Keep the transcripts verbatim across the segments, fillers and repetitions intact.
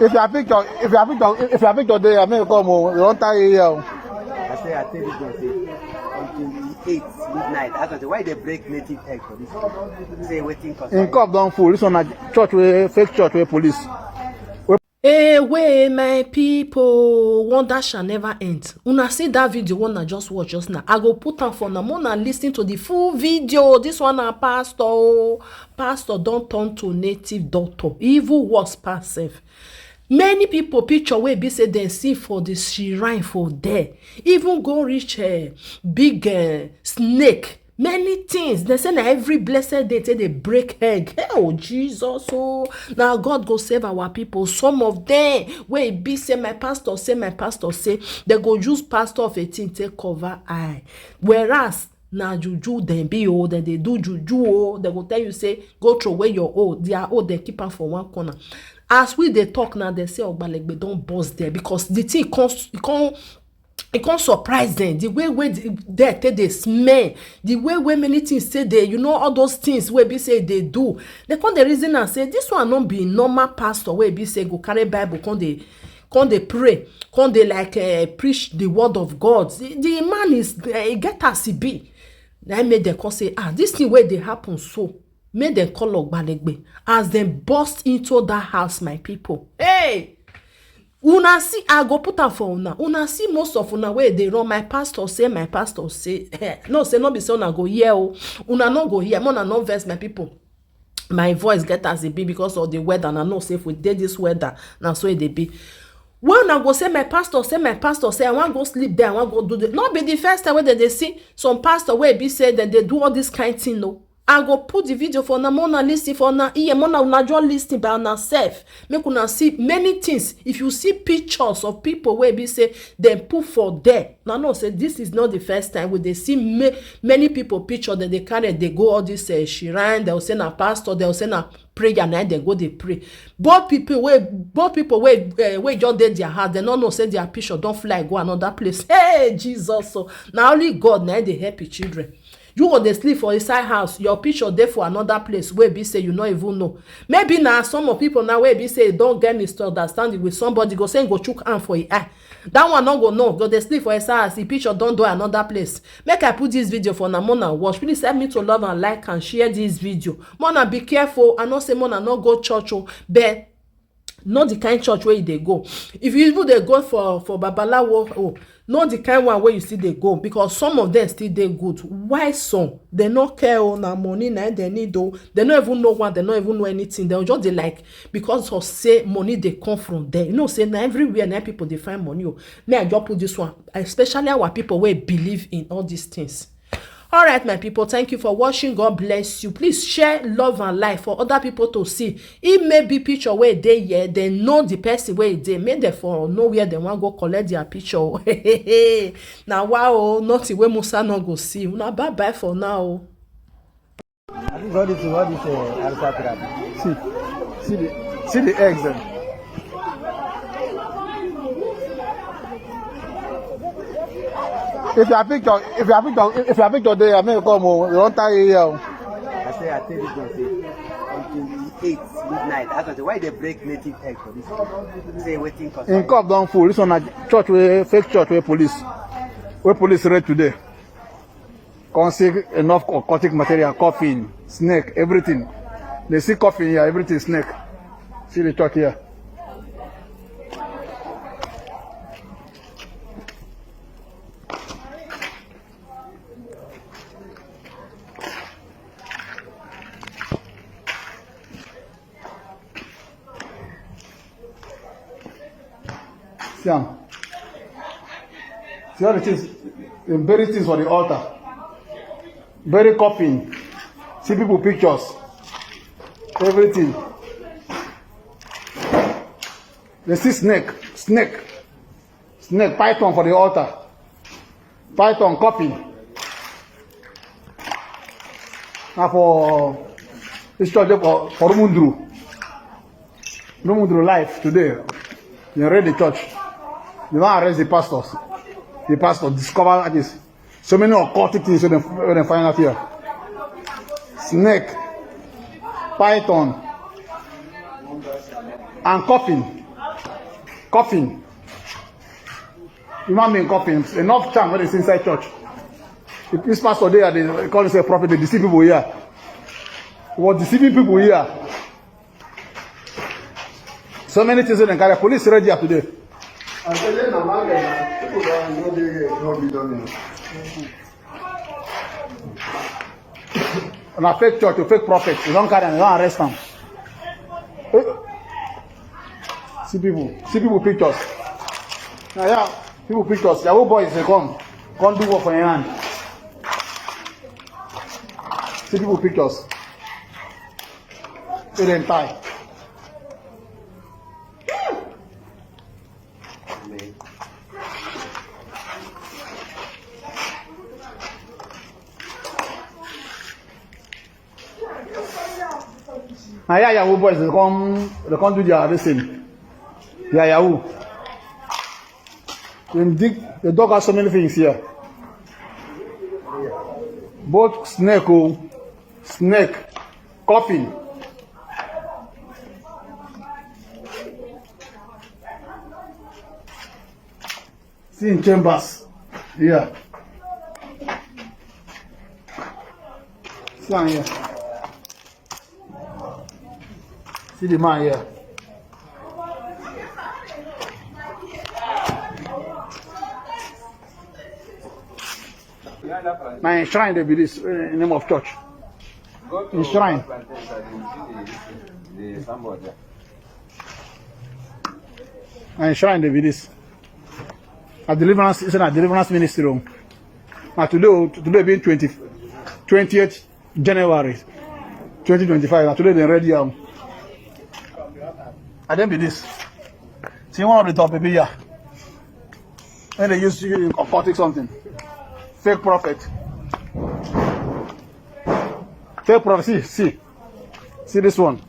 If your picture, if your picture, if your picture dey, I mean, come on, you don't tie here. I say I tell you guys say on twenty-eight midnight. As I say, why they break native egg for this? Say waiting for. In cup don full. This one na church wey fake church wey police. Away, my people, wonder shall never end. Una see that video one I just watch just now. I go put am for now. Una listen to the full video. This one na pastor. Oh. Pastor don turn to native doctor. Even worse pass sef. Many people picture wey be say dem see for the shrine for there. Even go reach uh, big uh, snake. Many things. They say na every blessed day take dey break egg. Hey, oh Jesus, oh. Now God go save our people. Some of them wey be say my pastor say, my pastor say, they go use pastor of eighteen take cover eye. Whereas na juju dem be oh, dem dey do juju oh. Dem go tell you say go throw away your own. Their own dem keep am for one corner. As we dey talk now, dem say Ogbalegbe don burst there because the thing come e come e come surprise dem, the way wey the- there take dey smell, the way wey many things take dey, you know, all those things wey be say e dey do. Dem come dey reason am say this one no be normal pastor wey be say go carry Bible come dey come dey pray, come dey like uh, preach the word of God. The, the man is uh, e get as e be. Na im make dem come say, ah, this thing wey dey happen so, make dem call Ogbalegbe. As dem burst into that house, my people, hey, una see, I go put am for una. Una see most of una wey dey run, my pastor say, my pastor say. No, say no be say una go hear o. Una no go hear. Una no vex, my people. My voice get as e be because of the weather, and I know say if we dey this weather, na so e dey be. When una go say my pastor say, my pastor say, I wan go sleep there, I wan go do this. No be the first time wey dem dey see some pastor wey be say dem dey do all this kind thing, no. I go put the video for una, una listen for una ear, una una just listen by una self. Make una see many things. If you see pictures of people wey be say dem put for there, na know say this is not the first time we dey see ma- many people picture dem dey carry dey go all this uh, shrine. Dem say na pastor, dem say na prayer na dem go dey pray. But people wey but people wey uh, wey just dey their house, dem no know say their picture don fly go another place. Hey Jesus, so na only God na dey help him children. You go dey sleep for inside house, your picture dey for another place wey be say you no even know. Maybe na some of people now wey be say don get misunderstanding with somebody, go say go chook hand for him eye. That one no go know, go dey sleep for inside house, the picture don do another place. Make I put this video for una, una watch. Please help me to love and like and share this video. Una be careful. I know say una no go church o, but not the kind church where you dey go. If you even dey go for for babalawo, oh, not the kind one where you see dey go, because some of them still dey good. Why some? They no care o, na money na they need o. They no even know one, they no even know anything. They just dey like because of say money dey come from there. You know say na everywhere na people dey find money o. May I just put this one, especially our people wey believe in all these things. All right, my people, thank you for watching. God bless you. Please share love and life for other people to see. It may be picture where they here, they know the person where they made them for nowhere they want go collect their picture. Now wow, not the way Musa no go see. Now bye bye for now. What is what is uh, Alpha crab? See, see the see the eggs. Dem. If your picture, if your picture, if your picture dey, I mean, come on, you don't tie here. I say I tell you guys say on twenty-eight midnight. I say why they break native egg for this? Say waiting for. In cup don full. This one na church wey fake church wey police, wey police raid today. Come see enough occultic material, coffin, snake, everything. They see coffin here, everything snake. See the church here. See am. See all the things, dem bury things for the altar. Bury coffin. See people pictures. Everything. They see snake, snake, snake, python for the altar. Python coffin. Na for this church for for Rumundru. Rumundru life today. They raid the church. They wan arrest the pastors. The pastor discover like this. So many occultic things wey dem wey dem find out here. Snake, python, and coffin. Coffin. Human being coffin. Enough charm wey dey see inside church. This pastor dey, dey call himself prophet, dey deceive people here. He was deceiving people here. So many things wey dem carry. Police ready here today. I say, "Then na market na. People don no dey here, no be done here." Na fake church, a fake prophet. They don carry am, they don arrest am. Eh. See people, see people pictures. Now, yeah, people pictures. Yahoo boys dey come, come do work for your hand. See people pictures. Say dem tie. Na here Yahoo boys dey come, dey come do their this thing. Their Yahoo. Dem dig, dem dug out so many things here. Both snake o, snake, coffin. See in chambers. Yeah. See am here. See the man here. Na im shrine dey be this, eh, in name of church. Im shrine. Na im shrine dey be this. A deliverance, it's a deliverance ministry o. Na today o, today being twenty, twentieth January twenty twenty-five. Na today dem ready am. And then be this. See one of the top people here. When they use you in occultic something. Fake prophet. Fake prophet. See, see. See this one.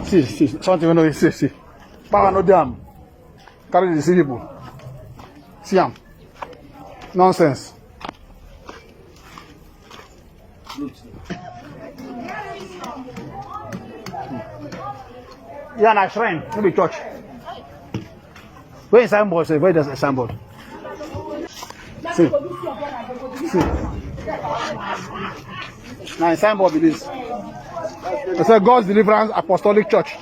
See, see. Something we know. See, see. Power no damn. Carry the see people. See am. Nonsense. Yeah, na shrine, no be church. Where is signboard? Sef, where does the signboard? See. See. Na signboard be this. They say God's Deliverance Apostolic Church.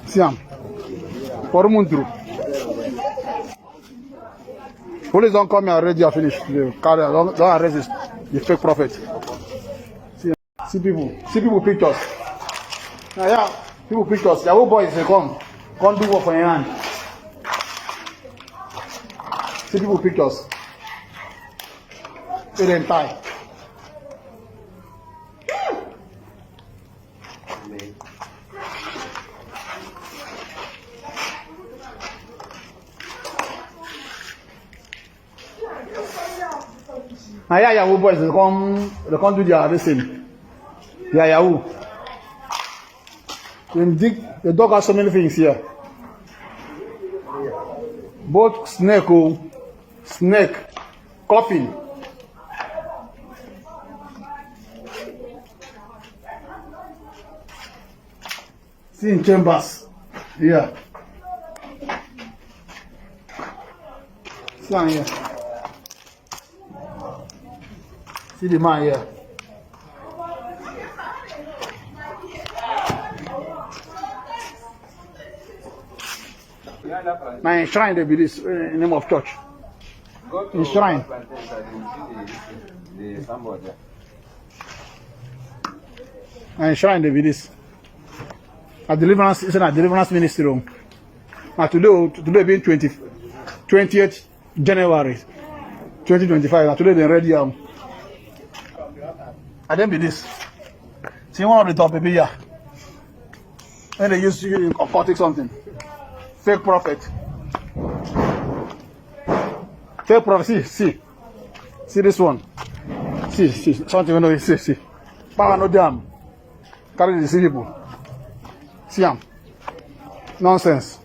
See am. For Rumunturu. Police don come here already, I finish. They carry, don, don arrest this, the fake prophet. See, see people, see people pictures. Now, yeah, people pictures. Yahoo boys dey come, come do work for your hand. See people pictures. Say dem tie. Na here Yahoo boys dey come, dey come do their this thing. Their Yahoo. Dem dig, dem dug out so many things here. Both snake o, snake, coffin. See in chambers. Yeah. See am here. See the man here. Na im shrine dey be this, eh, in name of church. Im shrine. Na im shrine dey be this. A deliverance, it's a deliverance ministry o. Na today o, today being twenty, twentieth January twenty twenty-five. Na today dem ready am. And then be this. See one of the top people here. When they use you in occultic something. Fake prophet. Fake prophet. See, see. See this one. See, see. Something we know. See, see. Power no damn. Carry the see people. See am. Nonsense.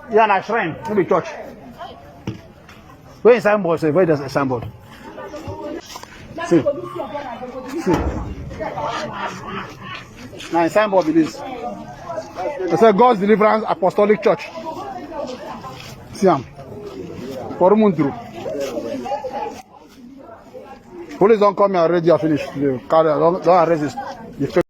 Yeah, na shrine, no be church. Where is signboard? Sef, where does the signboard? See. See. Na him signboard be this. They say God's Deliverance Apostolic Church. See am. For Mundru. Police don come here already, I finish. They carry, don, don arrest this. The